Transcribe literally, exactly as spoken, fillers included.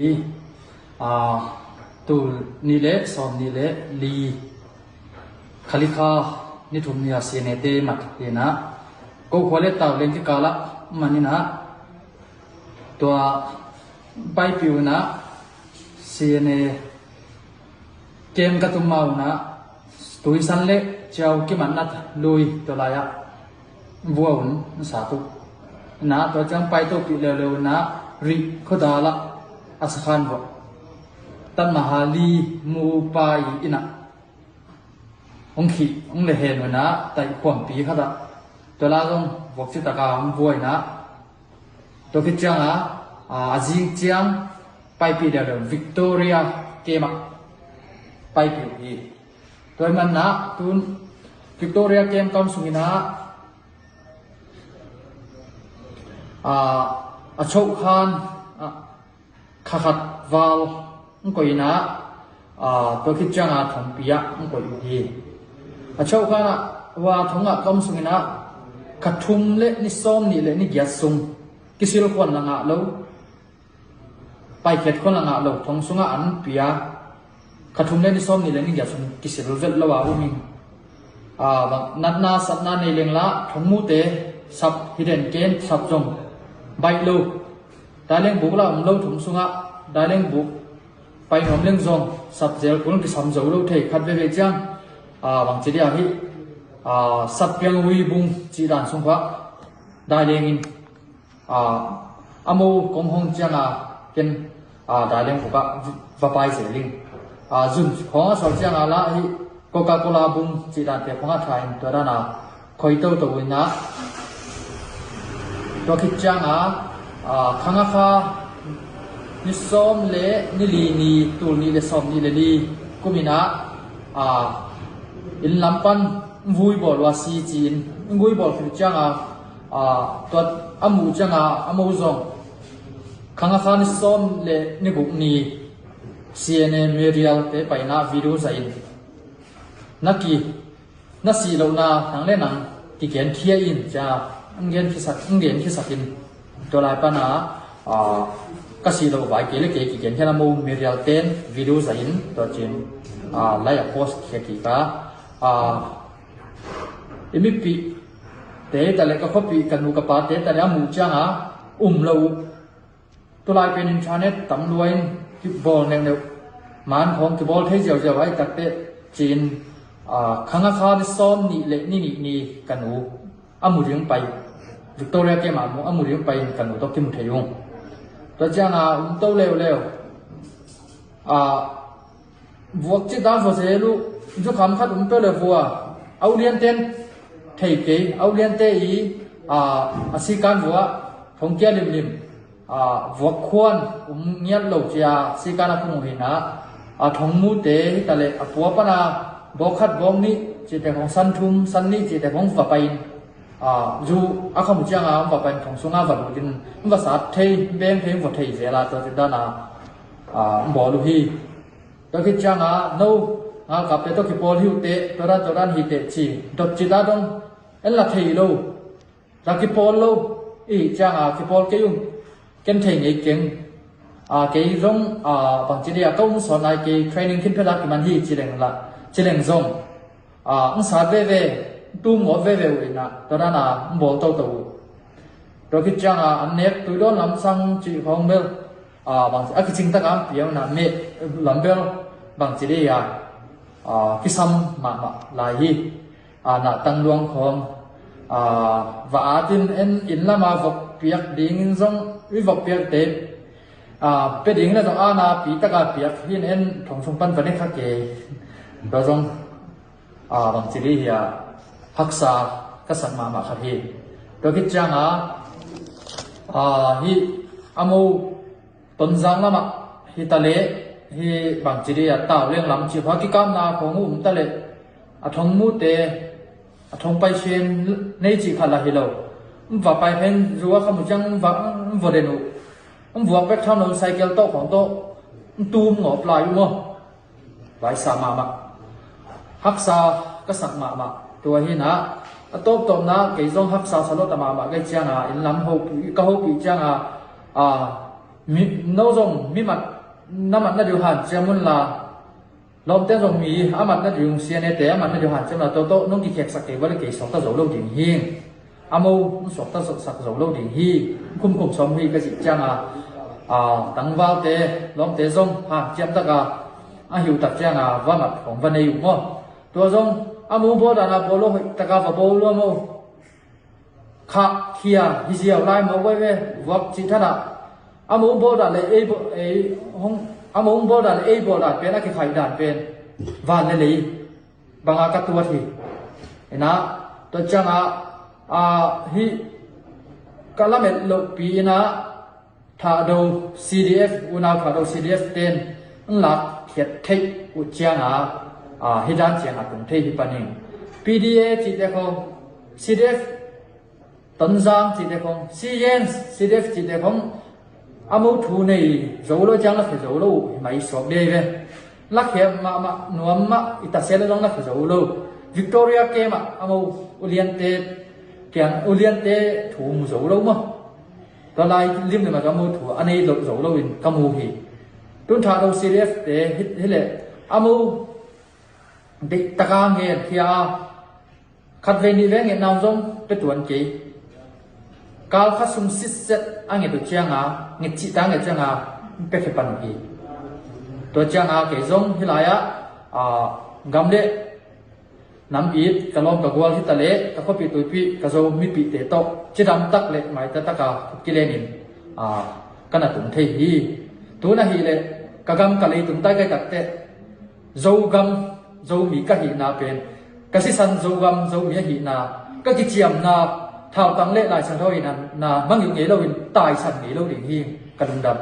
Hi, a, tul nih le sawm nih le li, Khalikha ni thum ni a C N A te mat hi na, ko khua le tau leng kikal ah man hi na, tua paipih uh na, C N A kem ka tum ma uh na, tuisan le ciau kimatna lui tua lai ah vua un sa tu na, tua ciang pai topih leuleu na, rih khuadal ah a sakhan vua Taj Mahal li mu pai in ah hong khih hong le hen uh na, taih khuampi khat ah tua la zong vuak citak a hong vua in ah, tua khit ciang a, a, a zing ciang paipih leuleu Victoria kem ah paipih uh hi. Tua hi man na, tun Victoria kem kam sung in ah, a, a chohkhan, a, kha khat val hong koih in ah, a, tua khit ciang a thongpi ah hong koih uh hi. A chohkhan ah, hua thong ah kam sung in ah, kha thum le ni sawm nih le ni giat sung kisil khuan la ngah lo, paikhiat khuan la ngah lo thong sung ah an pia, kha thum le ni sawm nih le ni giat sung kisil vet lo a um in, a, bang natna satna nei leng la, thong mute sap hi den ken, sap zong baih lo, dai leng buk la om lo thong sung ah, dai leng buk pai nuam leng zong sap zel kul kisam zo lo thei khat veve ciang, a, bang ci dia hi, a, sap piang ui bung cih dan sung kha dai leng in, a, a mo kong hong ciang a ken, a, dai leng buk ah va pai zel ing. A, zun khawng a sawt ciang a la hi Coca-Cola bung cih dante khawng a tha in tua dan a khoi toto in ah, tua khit ciang a, a, khang a kha ni sawm le ni li ni, tul nih le sawm nih le li kum in ah, a, inn lam pan vui bawl uh a si ci in, vui bawl khit ciang a, a, tua a muh ciang a, a mo zong khang a kha ni sawm le ni guk ni C N A Mariel te pai in ah video zai in, na ki, na sih lohna nang le nang kigenkhia in cia, ang genkhiasak, ang genkhiasak in, tua lai pan a, a, ka sih loh vai kei le kei kigenkhian a mo Mariel ten video zai in tua cin, a, lai a post khia kik a, a, i mipih te ta le ka khuapih ka nu ka pa te ta le a muh ciang a um lo uh. Tulai pen internet tam lua in kibawl neuhneuh, man khawng kibawl thei ziauziau ai takte ci-in, a, khang a kha ni sawm nih le ni nih ni ka nu a mu ding pai, Victoria kem a mu, a mu ding pai in ka nu tawh kimu thei ung. Tua ciang a um to leuleu, a, vuak cih dan vua zel uh, zukham khat um peuh le vua, a ulianten thei kei, a uliante i, a, a sikan vua thong kia limlim, a, vuak khuan um ngiat lo cia sikan a phung uh hi na, a, thong mute hi ta le a pua pan a bawk khat bawk nih cihte khong san thum san nih cihte khong va pai in, a, zu a kham uh ciang a um va pai in thong sung a va lut in um va sat thei, beng thei, um va thei zel a tua cih dan a, a, um bawl uh hi. Tua khit ciang a no ngalkapte tawh kipawl hi uh teh, tua dan tua dan hi teh ci, dot cih dan dong en la thei lo. La kipawl lo i ciang a kipawl kei ung, ken thei ngei keng. A, kei zong, a, bangci dih a ka ung sawn nai kei training khin phet a kiman hi ci leng la, ci leng zong, a, ung sat veve, tum ngawt veve uh in a, tua dan a ung bawl toto uh. Tua khit ciang a an nek tui dawn lam sang cih khawng bel, a, bang, a kicing tak a piang na meh lam bel bangci dih a, a, kisam mahmah lai hi. A, na tang luang khawng, a, va at in en inn lam a vok piak ding in zong i vok piak te, a, pe ding le zong a na pi tak a piak hi in en thong sung pan va ne kha kei. Tua zong, a, bangci dih hi a, haksa ka sak mahmah khat hi. Tua khit ciang a, a, hi a mo Tonzang lamah hi ta leh, hi bangci dih a tau leng lam cih kha kikapna khawng uh um ta leh, a thong mute, a thong pai sien nei cih khat la hi lo. Um va pai phen zu a kham uh ciang um va, um va den uh. Um vuak pek tham lo cycle tawh khawng tawh um tum ngawp lai uh maw. Vaisa mahmah, haksa ka sak mahmah. Tua hi na, a tawptawpna kei zong haksa sa lawt a mahmah kei ciang a, inn lam hopih, ka hopih ciang a, a, Mi, no zong mi mat, na mat nading hanciam unla, lawmte zong mi a mat nading, sianete a mat nading hanciam unla, toto nong kikheksak kei vua le kei suakta zo lo ding hi. A mo hong suakta sak zo lo ding hi. Khumkhum sawm hi ka cih cianga, a, tangvalte, lawmte zong hanciam taka a hiutak cianga va mat khawng va nei uh maw? Tua zong a mo bawl dana bawl lo, hoih taka va bawl lo maw? Khah khia hi ziau lai maw, vai ve, vuak cih thanah a mo bawl dan le ei bawl, ei hong, a mo hong bawl dan le ei bawl dan pen, a kikhaih dan pen van le lei banga ka tuat hi. Inah, tua cianga, a, hih ka lamet lohpi inah Thahdo C D F, unau Thahdo C D F ten an lak khiat theih uh cianga, a, hih dan cianga tung thei hi panin. P D A cihte khong, C D F Tonzang cihte khong, C N, C D F cihte khong, a mo thu nei zo lo ciang lakhia zo lo uh hi mai suak dei ve. Lakhia mahmah nuam mah i ta se le zong lakhia zo lo. Victoria camp ah a mo uliante kiang, uliante thu mu zo lo maw? Tua lai lim le mah a mo thu a nei lo zo lo in ka mu hi. Tun Thahdo C D F te hi, hi le a mo deih taka ngen khia a, khat vei nih vei ngetna zong pia tuan kei. Kal khat sung sitset a nget uh cianga, nget cihta nget cianga, pia khia pan uh hi. Tua cianga kei zong hih lai-ah, a, gam le nam it ka lawm ka gual hi ta le ka khuapih tuipih ka Zo mipihte tawh cidam tak le maita taka khut kilenin, a, ka na tung thei hi. Tun ahih le ka gam ka leitung tai kai takteh Zogam Zomi ka hihna pen, ka sisan Zogam Zomi ahihna, ka kiciamna thautang le Lai Siangtho ahihna na mangilh ngei loin taisan ngei lo ding hi ka lungdam.